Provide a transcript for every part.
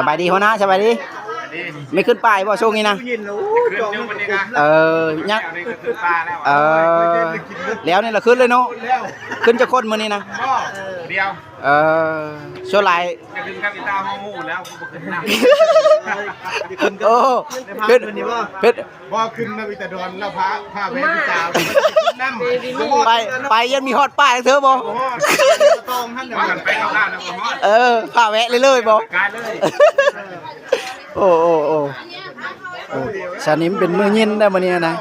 ສະບາຍດີຫົວໜ້າ ສະບາຍດີ. ໄມ່ຂຶ້ນປ່າບໍ່ຊ່ວງນີ້ນະ? ຂຶ້ນຢູ່ມື້ນີ້ນະ. ເອີ ຍັງ ແລ້ວນີ້ກໍຂຶ້ນປ່າແລ້ວ. ເອີ ແລ້ວນີ້ລະຂຶ້ນເລີຍເນາະ. ຂຶ້ນຈັກຄົນມື້ນີ້ນະ? ດຽວ. ເອີ ສ່ວນຫຼາຍ ກໍຂຶ້ນກັບອີຕາຫົວໝູແລ້ວ ບໍ່ຂຶ້ນນຳ. ໂອ້ ຂຶ້ນ ຂຶ້ນນີ້ບໍ່? ຂຶ້ນ ບໍ່ຂຶ້ນນຳອີຕາດອນ ແລ້ວພາ ພາແວ່ນຳ ໄປ ໄປຍັງມີຮອດປ່າເທື່ອບໍ່? ບໍ່ຮອດ ຕ້ອງຫັ້ນນະ ໄປເອົາລ້ານແລ້ວບໍ່ຮອດ. ເອີ ພາແວ່ເລີຍໆບໍ່? ກາຍເລີຍ. ໂອ້ ໂອ້ ໂອ້ ໂອ້ ຊະນີ້ມັນເປັນມື້ເຢັນໄດ໋ມື້ນີ້ນະ.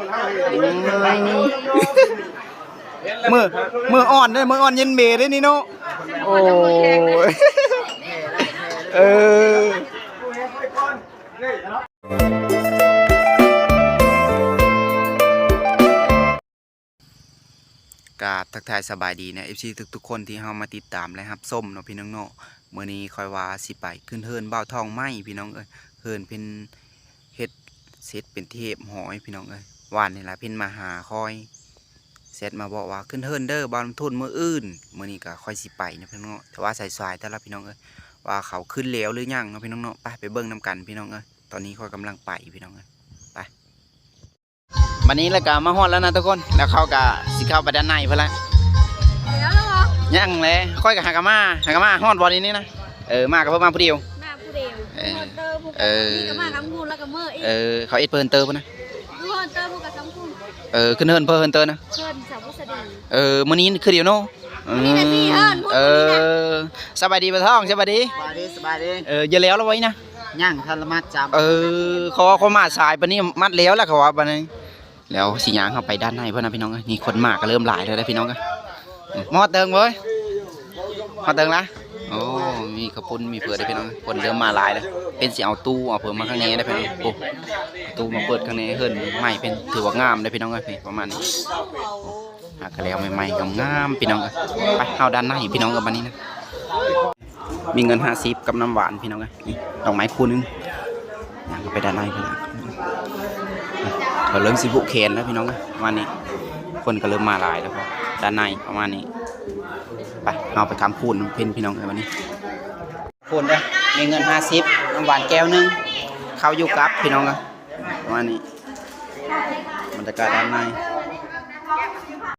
ອືມ ມື້ ມື້ອ່ອນເດ້ ມື້ອ່ອນເຢັນເມເດ້ນີ້ເນາະ. ໂອ້ຍ ເອີ. ກາບທັກທາຍສະບາຍດີນະ ເອັຟຊີ ທຸກໆຄົນທີ່ເຮົາມາຕິດຕາມ ແລະ ຮັບຊົມເນາະພີ່ນ້ອງເນາະ. ມື້ນີ້ຂ້ອຍວ່າຊິໄປຂຶ້ນເຮືອນບ່າວທອງໃໝ່ພີ່ນ້ອງເອີຍ. ເຮືອນເພິ່ນເຮັດເສັດເປັນທີ່ຮຽບຮ້ອຍພີ່ນ້ອງເອີຍ. ວານນີ້ລະເພິ່ນມາຫາຂ້ອຍ ແຊັດມາບອກວ່າ ຂຶ້ນເຮືອນເດີບ່າວນຳທຸນມື້ອື່ນ. ມື້ນີ້ກໍຂ້ອຍຊິໄປເນາະພີ່ນ້ອງເນາະ ແຕ່ວ່າສາຍໆ ແຕ່ລະພີ່ນ້ອງເອີຍ ວ່າເຂົາຂຶ້ນແລ້ວຫຼືຍັງເນາະພີ່ນ້ອງເນາະ. ໄປ ໄປເບິ່ງນຳກັນພີ່ນ້ອງເອີຍ. ຕອນນີ້ຂ້ອຍກຳລັງໄປພີ່ນ້ອງເອີຍ ໄປ. ບັດນີ້ລະກະມາຮອດແລ້ວນະທຸກຄົນ ແລ້ວເຂົາກະຊິເຂົ້າໄປດ້ານໃນພຸ້ນລະ. ແລ້ວລະບໍ່? ຍັງແຫຼະ ຂ້ອຍກະຫາກະມາ ຫາກະມາຮອດບໍ່ນີ້ນະ. ເອີ ມາກະເພິ່ນມາຜູ້ດຽວ. ມາຜູ້ດຽວ. ເອີ ເອີ ນີ້ກະມາກັບໝູ່ລະກະເມີອີກ. ເອີ ເຂົາເຮັດເພິ່ນເຕີພຸ້ນນະ. ເພິ່ນເຕີພຸ້ນກະສຳພຸ້ນ. ເອີ ຂຶ້ນເຮືອນເພິ່ນເຕີນະ. ເພິ່ນສາວຜູ້ສະດີ. ເອີ ມື້ນີ້ຄືດຽວເນາະ. ມື້ນີ້ນະ ເອີ ສະບາຍດີບ່າວທອງ ສະບາຍດີ. ສະບາຍດີ ສະບາຍດີ. ເອີ ຢ່າແລ້ວລະບໍ່ນີ້ນະ? ຍັງ ທັນລະມັດຈ້ຳ. ເອີ ເຂົາວ່າເຂົາມາສາຍປານນີ້ມັດແລ້ວລະ ເຂົາວ່າປານນີ້. ແລ້ວຊິຍ່າງເຂົ້າໄປດ້ານໃນພຸ້ນນະພີ່ນ້ອງເອີຍ. ນີ້ຄົນມາກະເລີ່ມຫຼາຍແລ້ວເດ້ພີ່ນ້ອງເອີຍ. ມາຮອດເຖິງເວີຍ ຮອດເຖິງລະ. ໂອ້ ມີເຂົ້າປຸ້ນມີເຝືອເດ້ພີ່ນ້ອງ ຄົນເລີ່ມມາຫຼາຍແລ້ວ. ເພິ່ນຊິເອົາຕູ້ເອົາເພິ່ນມາຂ້າງໃນເດ້ພີ່ນ້ອງ. ໂອ້ ຕູ້ມາເປີດຂ້າງໃນ ເຮືອນໃໝ່ເພິ່ນຖືວ່າງາມເດ້ພີ່ນ້ອງເອີຍ. ນີ້ປະມານນີ້ ຫາກະແລ້ວໃໝ່ໆ ງາມໆ ພີ່ນ້ອງເອີຍ. ໄປ ເຮົາດ້ານໃນພີ່ນ້ອງເອີຍ ບັດນີ້ນະ. ມີເງິນຫ້າສິບກັບນ້ຳຫວານພີ່ນ້ອງເອີຍ. ນີ້ດອກໄມ້ຄູ່ໜຶ່ງ ຍ່າງເຂົ້າໄປດ້ານໃນພຸ້ນນະ. ເຂົາເລີ່ມຊິຜູກແຂນແລ້ວພີ່ນ້ອງເອີຍ. ປະມານນີ້ ຄົນກໍເລີ່ມມາຫຼາຍແລ້ວ ດ້ານໃນປະມານນີ້. ໄປ ເຮົາໄປຄ້ຳຄູນນຳເພິ່ນພີ່ນ້ອງເອີຍ ບັດນີ້. ຄູນເດີ ມີເງິນຫ້າສິບ ນ້ຳຫວານແກ້ວໜຶ່ງ ເຂົ້າຢູ່ກັບພີ່ນ້ອງເອີຍ. ປະມານນີ້ ບັນຍາກາດດ້ານໃນ.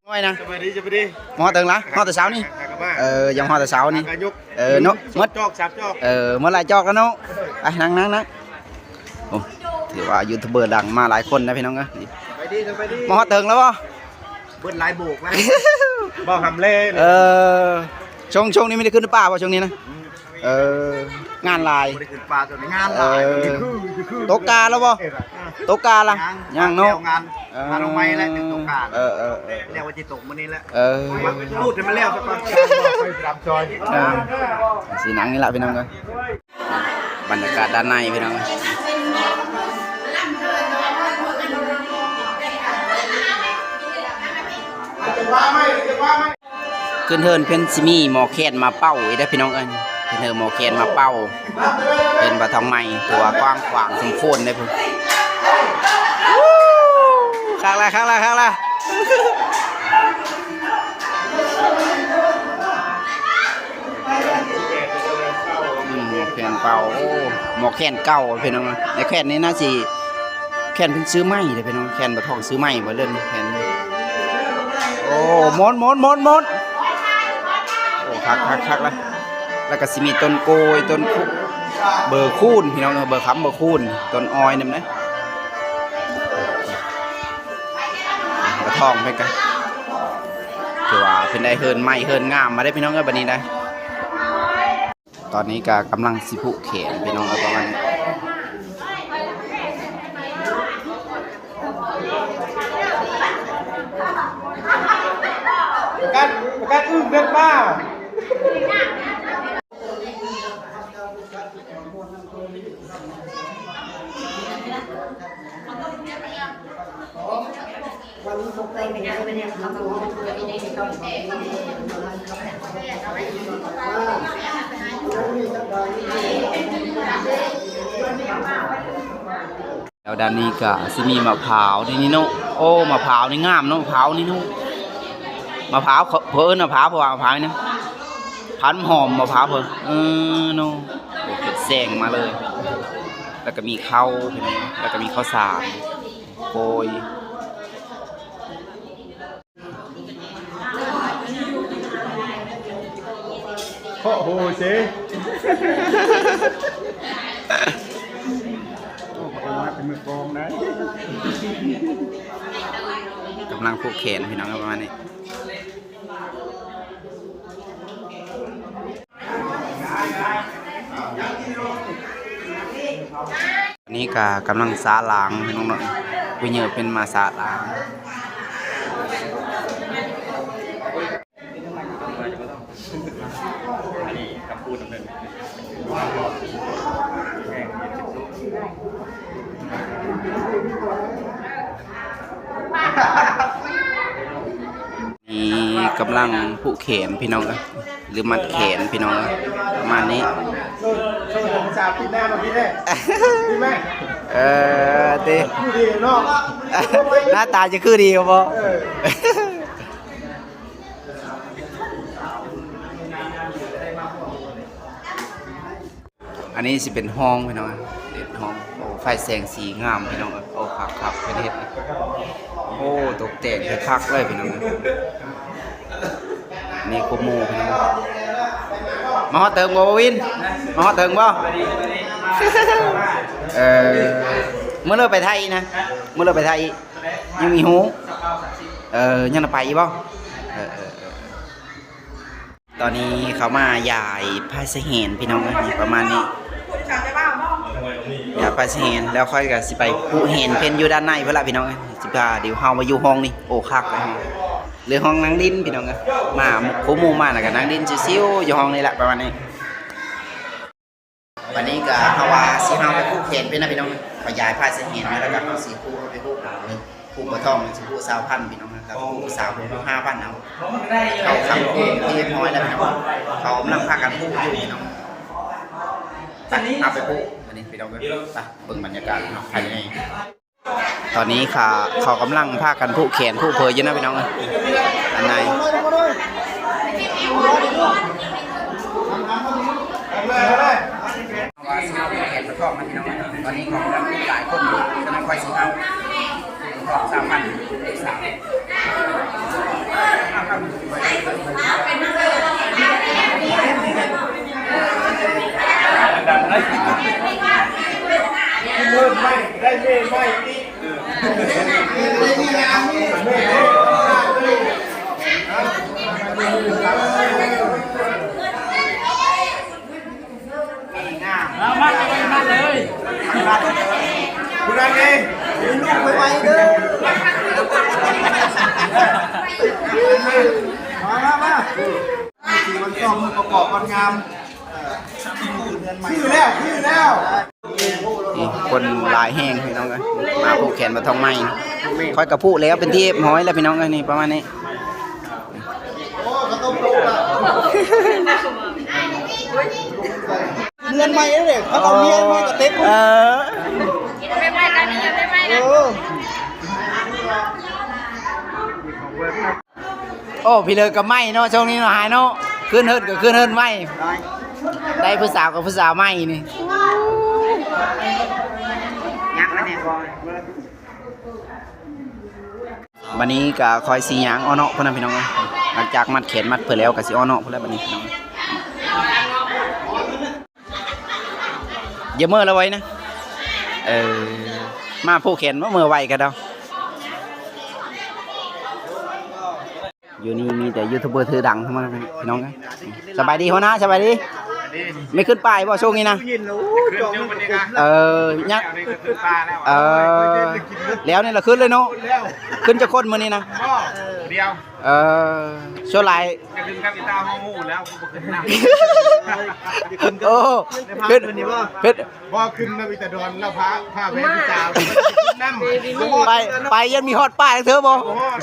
ນ້ອຍນະ ສະບາຍດີ ສະບາຍດີ. ມາຮອດເຖິງລະ ຮອດແຕ່ເຊົ້ານີ້. ເອີ ຍັງຮອດແຕ່ເຊົ້ານີ້. ເອີ ເນາະ ໝົດ ຈອກ ສາມຈອກ. ເອີ ໝົດຫຼາຍຈອກແລ້ວເນາະ. ໄປ ນັ່ງໆໆ. ໂອ້ ຖືວ່າຢູທູບເບີດັງມາຫຼາຍຄົນນະພີ່ນ້ອງເອີຍ. ສະບາຍດີ ສະບາຍດີ. ມາຮອດເຖິງແລ້ວບໍ່? ເບິດຫຼາຍໂບກແລ້ວ ບໍ່ຫຳແລ. ເອີ ຊ່ວງ ຊ່ວງນີ້ມີໄດ້ຂຶ້ນປ່າບໍ່ຊ່ວງນີ້ນະ? ເອີ ງານຫຼາຍ ບໍ່ໄດ້ຂຶ້ນປ່າຊ່ວງນີ້ ງານຫຼາຍ. ເອີ ຕົກກາແລ້ວບໍ່? ຕົກກາລະ? ຍັງ ຍັງເນາະ. ງານ ເອີ ງານນ້ອງໃໝ່ແຫຼະ ຕົກກາ. ເອີ ເອີ ເອີ ແລ້ວວ່າຊິຕົກມື້ນີ້ແຫຼະ. ເອີ ມາຮູດໃຫ້ມັນແລ້ວຊະກ່ອນ ໄປຕາມຊອຍ. ເອີ ຊິນັ່ງນີ້ລະພີ່ນ້ອງເອີຍ. ບັນຍາກາດດ້ານໃນພີ່ນ້ອງ. ຂຶ້ນເຮືອນເພິ່ນຊິມີໝໍແຄນມາເປົ່າອີກເດີພີ່ນ້ອງເອີຍ. ຂຶ້ນເຮືອນໝໍແຄນມາເປົ່າ ເປັນບ່າວທອງໃໝ່ ຖືວ່າກວ້າງຂວາງສົມຄວນເດ້ພຸ້ນ. ຄັກລະ ຄັກລະ ຄັກລະ. ອືມ ໝໍແຄນເປົ່າ ໂອ້ ໝໍແຄນເກົ່າພີ່ນ້ອງ. ໃນແຄນນີ້ໜ້າຊິ ແຄນເພິ່ນຊື້ໃໝ່ເດ້ພີ່ນ້ອງ ແຄນບ່າວທອງຊື້ໃໝ່ບໍ່ເລີຍແຄນ. ໂອ້ ໝົດ ໝົດ ໝົດ ໝົດ. ໂອ້ ຄັກ ຄັກ ຄັກລະ. ແລ້ວກໍຊິມີຕົ້ນໂກ້ຍ ຕົ້ນເບີຄູນພີ່ນ້ອງ ເບີຄຳ ເບີຄູນ ຕົ້ນອ້ອຍນຳເດ້. ກະທ່ອມເພິ່ນກະ ຖືວ່າເພິ່ນໄດ້ເຮືອນໃໝ່ເຮືອນງາມມາເດ້ພີ່ນ້ອງເອີຍ ບັດນີ້ນະ. ຕອນນີ້ກະກຳລັງຊິຜູກແຂນພີ່ນ້ອງເອີຍ ປະມານນີ້. ປະກັນ ປະກັນອຶ້ງເດັດມາ. ແລ້ວດ້ານນີ້ກະຊິມີມະພ້າວເດ້ນີ້ເນາະ. ໂອ້ ມະພ້າວນີ້ງາມເນາະ ມະພ້າວນີ້ເນາະ. ມະພ້າວ ເຂົາເອີ້ນມະພ້າວ ເພາະວ່າມະພ້າວນີ້ນະ ພັນຫອມມະພ້າວເພິ່ນ ເອີ ເນາະ. ໂອ້ ເປັນເຊ ແຈ້ງມາເລີຍ ແລ້ວກໍມີເຂົ້າ ແລ້ວກໍມີເຂົ້າສານ ໂອ້ຍ ເຄາະໂຫເຊ ໂອ້ ເປັນມືກອງໄດ໋ ກຳລັງຜູກແຂນພີ່ນ້ອງ ປະມານນີ້. ອັນນີ້ກໍກຳລັງສະລ້າງພີ່ນ້ອງເນາະ ຜູ້ໃຫຍ່ເພິ່ນມາສະລ້າງ ອັນນີ້ກຳປູນໜຶ່ງ. ນີ້ກຳລັງຜູກແຂນພີ່ນ້ອງເອີຍ ຫຼືມັດແຂນພີ່ນ້ອງເອີຍ ປະມານນີ້ ເອີ ຕິ ໜ້າຕາຈະຄືດີບໍ່? ເອີ. ອັນນີ້ຊິເປັນຫ້ອງພີ່ນ້ອງ ເປັນຫ້ອງ ໂອ້ ໄຟແສງສີງາມພີ່ນ້ອງ ໂອ້ ຄັກໆ ເພິ່ນເຮັດ ໂອ້ ຕົກແຕ່ງຄັກໆເລີຍພີ່ນ້ອງ ນີ້ຄູ່ໝູ່ພີ່ນ້ອງ ມາຮອດເຖິງບໍ່ ບໍ່ວິນ ມາຮອດເຖິງບໍ່? ເອີ ມື້ເລີກໄປໄທອີກນະ ມື້ເລີກໄປໄທອີກ ຍັງມີຮູ້ ເອີ ຍັງໄດ້ໄປອີກບໍ່? ເອີ ເອີ ເອີ. ຕອນນີ້ເຂົາມາຢາຍພາຍສະແຫນພີ່ນ້ອງເອີຍ ປະມານນີ້ ຢາຍພາຍສະແຫນ ແລ້ວຂ້ອຍກໍຊິໄປຜູກແຫນເພິ່ນຢູ່ດ້ານໃນພຸ້ນລະພີ່ນ້ອງເອີຍ ຊິພາ ດຽວເຮົາມາຢູ່ຫ້ອງນີ້ ໂອ້ ຄັກເລີຍ ຫຼືຫ້ອງນັ່ງຫຼິ້ນພີ່ນ້ອງເອີຍ ມາ ຄູ່ໝູ່ມາແລ້ວກໍນັ່ງຫຼິ້ນຊິວໆຢູ່ຫ້ອງນີ້ລະ ປະມານນີ້. ບັດນີ້ກໍເຮົາວ່າຊິເຮົາໄປຜູກແຂນເພິ່ນນະພີ່ນ້ອງ ເຂົາຢາຍພາຍສະແຫນມາແລ້ວກໍເຮົາຊິຜູກ ເອົາໄປຜູກເອົາເລີຍ ຜູກບໍ່ທ້ອງຊິຜູກຊາວພັນພີ່ນ້ອງ ແລ້ວກໍຜູກສາວຜູກຫ້າພັນເອົາ ເຂົ້າຄຳທີ່ຮຽບຮ້ອຍແລ້ວພີ່ນ້ອງ ເຂົາກຳລັງພາກັນຜູກຢູ່ພີ່ນ້ອງ ໄປ ເອົາໄປຜູກ ອັນນີ້ພີ່ນ້ອງເອີຍ ໄປເບິ່ງບັນຍາກາດເນາະ ພາຍໃນ. ຕອນນີ້ເຂົາ ເຂົາກຳລັງພາກັນຜູກແຂນຜູກເຜີຢູ່ນະພີ່ນ້ອງເອີຍ ອັນໃນ ວ່າຊິເອົາແຂນມາທ້ອງນະພີ່ນ້ອງ ຕອນນີ້ເຂົາກຳລັງຫຼາຍຄົນຢູ່ ກຳລັງຄ່ອຍຊິເອົາ ສາມພັນ ເລກສາມ. ເອົາມາເລີຍ ມາເລີຍ ຜູ້ນັ້ນເອງ ລູກໄວໆເດີ ມາ ມາ ມາ ມື້ທີ່ວັນຊອບ ມື້ປະກອບວັນງາມ ເອີ ຄືແລ້ວ ຄືແລ້ວ. ນີ້ຄົນຫຼາຍແຮງພີ່ນ້ອງເອີຍ ມາຜູກແຂນບ່າວທອງໃໝ່ ຂ້ອຍກໍຜູກແລ້ວເປັນທີ່ຮຽບຮ້ອຍແລ້ວພີ່ນ້ອງເອີຍ ນີ້ປະມານນີ້ ເຮືອນໃໝ່ເດ້ ເຂົາເອົາເມຍໃໝ່ກະເຕັກ ເອີ ເອີ. ໂອ້ ພີ່ເລີກກໍໄໝ້ເນາະ ຊ່ວງນີ້ເນາະ ຫາຍເນາະ ຂຶ້ນເຮືອນກໍຂຶ້ນເຮືອນໃໝ່ ໄດ້ຜູ້ສາວກໍຜູ້ສາວໃໝ່ນີ້ ຍັງອັນນີ້ບໍ່ ບັດນີ້ກໍຄ່ອຍຊິຍ່າງເອາະເນາະພຸ້ນນະພີ່ນ້ອງ ຫຼັງຈາກມັດແຂນມັດເພິ່ນແລ້ວກໍຊິເອາະເນາະພຸ້ນແຫຼະບັດນີ້ພີ່ນ້ອງ. ຢ່າເມີລະໄວນະ ເອີ ມາຜູກແຂນບໍ່ເມີໄວກະດອກ ຢູ່ນີ້ມີແຕ່ຢູທູບເບີຊື່ດັງທັງນັ້ນພີ່ນ້ອງເອີຍ ສະບາຍດີຫົວໜ້າ ສະບາຍດີ ແມ່ນຂຶ້ນປ່າບໍ່ຊ່ວງນີ້ນະ ເອີ ຍັງ ເອີ ແລ້ວນີ້ລະຂຶ້ນເລີຍເນາະ ຂຶ້ນຈັກຄົນມື້ນີ້ນະ ດຽວ ເອີ ສ່ວນຫຼາຍ ຈະຂຶ້ນກັບອີຕາເຮົາຮູ້ແລ້ວ ບໍ່ຂຶ້ນນຳ ໂອ້ ຂຶ້ນ ຂຶ້ນນີ້ບໍ່ ຂຶ້ນ ບໍ່ຂຶ້ນນຳອີຕາດອນ ແລ້ວພາ ພາແວ່ຜູ້ສາວຂຶ້ນນຳ ໄປ ໄປຍັງມີຮອດປ້າຍເທື່ອບໍ່ ບໍ່ຮອດ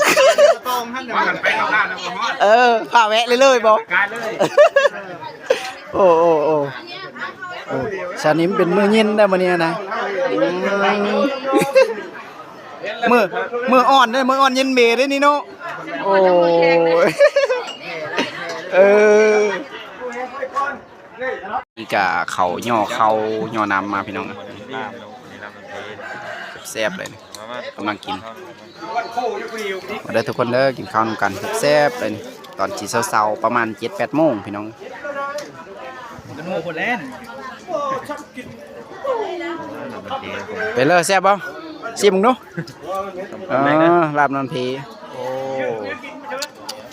ຕ້ອງຫັ້ນນະ ໄປກັບລາວນະບໍ່ຮອດ ເອີ ພາແວ່ເລີຍໆບໍ່ ກາຍເລີຍ ໂອ້ ໂອ້ ໂອ້ ໂອ້ ຊາວນີ້ມັນເປັນມື້ເຢັນໄດ໋ມື້ນີ້ນະ ອືມ ມື້ ມື້ອ່ອນເດ້ ມື້ອ່ອນເຢັນເມເດ້ນີ້ເນາະ ໂອ້ຍ ເອີ ນີ້ ກະເຂົ້າ ຍໍເຂົ້າຍໍນ້ຳມາພີ່ນ້ອງ ແຊບໆເລີຍ ກຳລັງກິນ. ມາເດີທຸກຄົນເດີ ກິນເຂົ້ານຳກັນແຊບໆເລີຍ ຕອນຊິເຊົ້າໆ ປະມານເຈັດແປດໂມງພີ່ນ້ອງ. ເປັນເລີ ແຊບບໍ່? ຊີມເບິ່ງດູ. ເອີ ລາບນອນເພ ໂອ້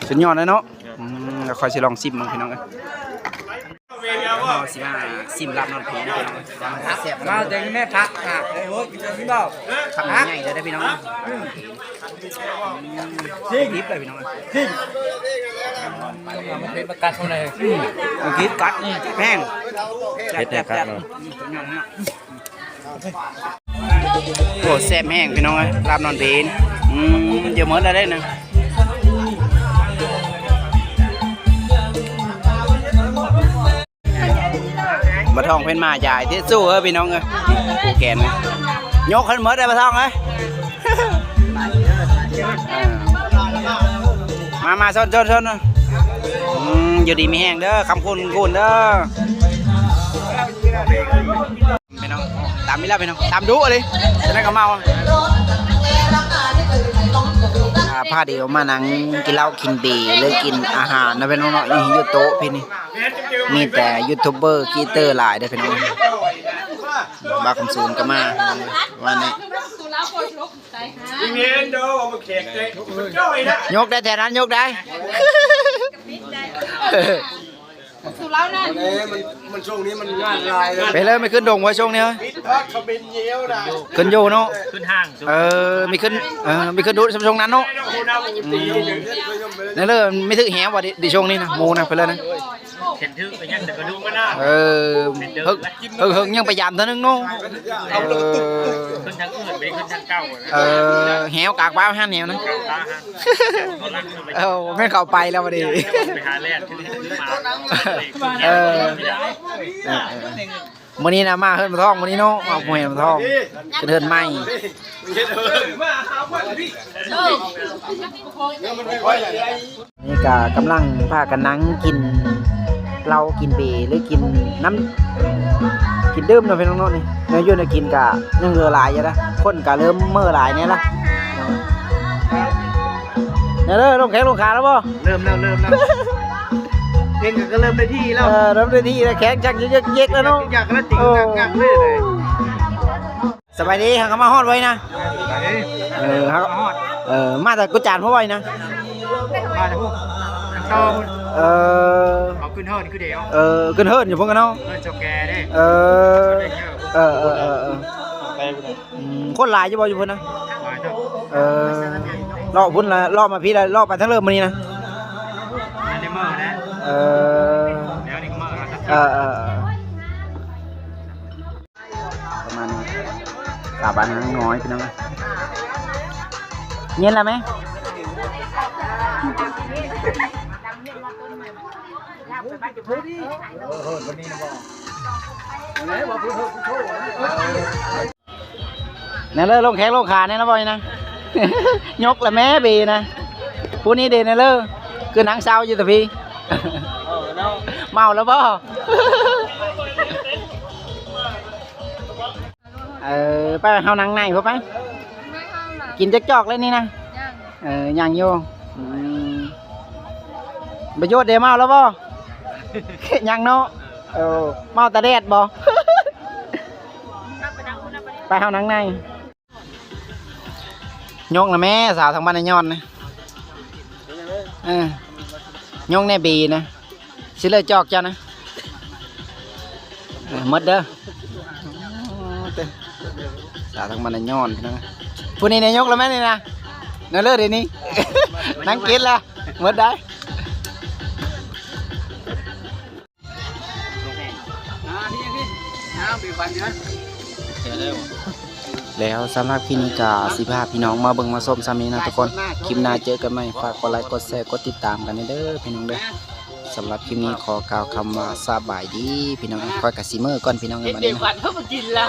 ສຸດຍອດເລີຍເນາະ. ອືມ ດຽວຂ້ອຍຊິລອງຊີມເບິ່ງພີ່ນ້ອງເອີຍ. ເຮົາຊິມາຊີມລາບນອນເພນະພີ່ນ້ອງ ວ່າແຊບ ມາແຕ່ແມ່ຜັກ ອ່ະ ເອີຍ ໂອ້ຍ ກິນບໍ່ ຄຳໃຫຍ່ເລີຍເດີພີ່ນ້ອງ. ອືມ ຊີມດິບເລີຍພີ່ນ້ອງ ຊີມ ມັນເປັນປະກັດເທົ່າໃດ. ອືມ ກິນກັດ ອືມ ແຮງ ເຜັດແທ້ຄັກເນາະ. ໂອ້ ແຊບແຮງພີ່ນ້ອງເອີຍ ລາບນອນເພນ. ອືມ ເອີ ໝົດແລ້ວເດ້ນະ. ບ່າວທອງເພິ່ນມາຢາຍທິດຊູ້ເອີຍພີ່ນ້ອງເອີຍ ຜູກແຂນ ຍົກຂຶ້ນໝົດເດີບ່າວທອງເອີຍ. ເອີ ມາ ມາ ຊົນ ຊົນ ຊົນ. ອືມ ຢູ່ດີມີແຮງເດີ ຄຳຄູນຄູນເດີ. ພີ່ນ້ອງ ຕຳອີກແລ້ວພີ່ນ້ອງ ຕຳດຸເລີຍ ຈັ່ງໃດກໍເມົາ. ອ່າ ພາດຽວມານັ່ງກິນເຫຼົ້າກິນເບຍ ຫຼືກິນອາຫານນະພີ່ນ້ອງເນາະ. ນີ້ຢູ່ໂຕະພີ່ນີ້ ມີແຕ່ຢູທູບເບີ ຄຣີເອເຕີຫຼາຍເດີພີ່ນ້ອງ. ບ່າວຄຳສູນກໍມາ ວ່ານີ້ ຍົກໄດ້ແຖວນັ້ນ ຍົກໄດ້. ສູ່ລາວນັ້ນ ເອີ ມັນ ມັນຊ່ວງນີ້ມັນງານຫຼາຍເລີຍ. ໄປເລີຍ ໄປຂຶ້ນດົງໄວ້ຊ່ວງນີ້ ເອີຍ ຂຶ້ນຢູ່ເນາະ ຂຶ້ນຫ້າງ. ເອີ ມີຂຶ້ນ ເອີ ມີຂຶ້ນດຸຊ່ວງນັ້ນເນາະ. ອືມ ນັ້ນເລີຍ ມີຖືກແຮງວ່າ ດີ ດີຊ່ວງນີ້ນະ ໝູນະ ໄປເລີຍນະ. ເຫັນຖືກໄປຍັງແຕ່ກະດູກມັນນະ. ເອີ ເຮີ້ຍ ເຮີ້ຍ ຍັງໄປຢາມເທື່ອໜຶ່ງເນາະ. ເອີ ຂຶ້ນທາງອື່ນ ໄປຂຶ້ນທາງເກົ່ານະ. ເອີ ແຮວກາກປ້າຫັ້ນແຮວນະ. ເອີ ແມ່ນເຂົ້າໄປແລ້ວບັດນີ້ ໄປຫາແລ່ນ. ເອີ ເອີ ເອີ ມື້ນີ້ນະ ມາເຮືອນພໍ່ທອງມື້ນີ້ເນາະ ມາເຮືອນພໍ່ທອງ ຂຶ້ນເຮືອນໃໝ່. ນີ້ກະກຳລັງພາກັນນັ່ງກິນເຫຼົ້າກິນເບ ຫຼືກິນນ້ຳ ກິນດື່ມເນາະພີ່ນ້ອງເນາະ. ນີ້ແນວຢູ່ແນວກິນກະຍັງເຫຼືອຫຼາຍຢູ່ນະ ຄົນກະເລີ່ມເມີຫຼາຍແດ່ລະ. ແນວເດີ ລົງແຂ້ງລົງຂາແລ້ວບໍ່? ເລີ່ມແລ້ວ ເລີ່ມແລ້ວ ເພງກໍເລີ່ມໄດ້ທີ່ແລ້ວ. ເອີ ເລີ່ມໄດ້ທີ່ແລ້ວ ແຂ້ງຈັກເຢັກໆແລ້ວເນາະ. ຢາກລະຕິງ ໂອ້ ງັກໆເລີຍ. ສະບາຍດີ ເຮົາກໍມາຮອດໄວນະ. ເອີ ເຮົາ ເອີ ມາແຕ່ກຸຈານພຸ້ນໄວນະ. ມາແຕ່ພຸ້ນ ຕໍ່ພຸ້ນ. ເອີ ເຂົາຂຶ້ນເຮືອນຄືດຽວ. ເອີ ຂຶ້ນເຮືອນຢູ່ພຸ້ນກັນເນາະ ເຮືອນເຖົ້າແກ່ເດ້. ເອີ ເອີ ເອີ ເອີ ເອີ ໄປພຸ້ນນະ. ອືມ ຄົນຫຼາຍຢູ່ບໍ່ ຢູ່ພຸ້ນນະ? ຫຼາຍເຕີບ. ເອີ ເລາະພຸ້ນລະ ເລາະມາພີ້ລະ ເລາະໄປທາງເລີມມື້ນີ້ນະ. ອັນນີ້ເມືອແລ້ວ. ເອີ ດຽວນີ້ກໍເມືອແລ້ວ. ເອີ ເອີ ເອີ ປະມານນີ້ ສາວບ້ານນາງນ້ອຍພີ່ນ້ອງ. ເຢັນລະແມ່? ແນວເລີ ລົງແຂ້ງລົງຂາແນ່ນະ ບໍ່ນີ້ນະ. ຍົກລະແມ່ເບນະ. ຜູ້ນີ້ເດ ແນວເລີ ຄືນັ່ງເຊົາຢູ່ຕະພີ້. ເມົາແລ້ວບໍ່? ເອີ ໄປ ເຮົານັ່ງໃນພຸ້ນໄປ. ກິນຈັກຈອກແລ້ວນີ້ນະ? ເອີ ຍັງຢູ່. ອືມ ປະໂຫຍດເດ ເມົາແລ້ວບໍ່? ຍັງເນາະ. ເອີ ເມົາຕາແດດບໍ່? ໄປ ເຮົານັ່ງໃນ. ຍົກນະແມ່ ສາວທາງບ້ານນາຍອນນະ. ເອີ ຍົກແນ່ເບນະ. ຊິເລີຍຈອກເຈົ້ານະ. ເອີ ໝົດເດີ. ສາວທາງບ້ານນາຍອນພີ່ນ້ອງ. ຜູ້ນີ້ນາຍົກລະແມ່ນນີ້ນະ. ນະເລີດດຽວນີ້ ນັ່ງກິນລະ ໝົດໄດ໋. ແລ້ວສຳລັບຄລິບນີ້ກະຊິພາພີ່ນ້ອງມາເບິ່ງມາຊົມຊ່ຳນີ້ນະທຸກຄົນ. ຄລິບໜ້າເຈີກັນໃໝ່ ຝາກກົດໄລ ກົດແຊ ກົດຕິດຕາມກັນແດ່ເດີພີ່ນ້ອງເດີ. ສຳລັບຄລິບນີ້ຂໍກ່າວຄຳວ່າສະບາຍດີພີ່ນ້ອງ. ຂ້ອຍກະຊິເມືອກ່ອນພີ່ນ້ອງເອີຍ ບາດນີ້ນະ.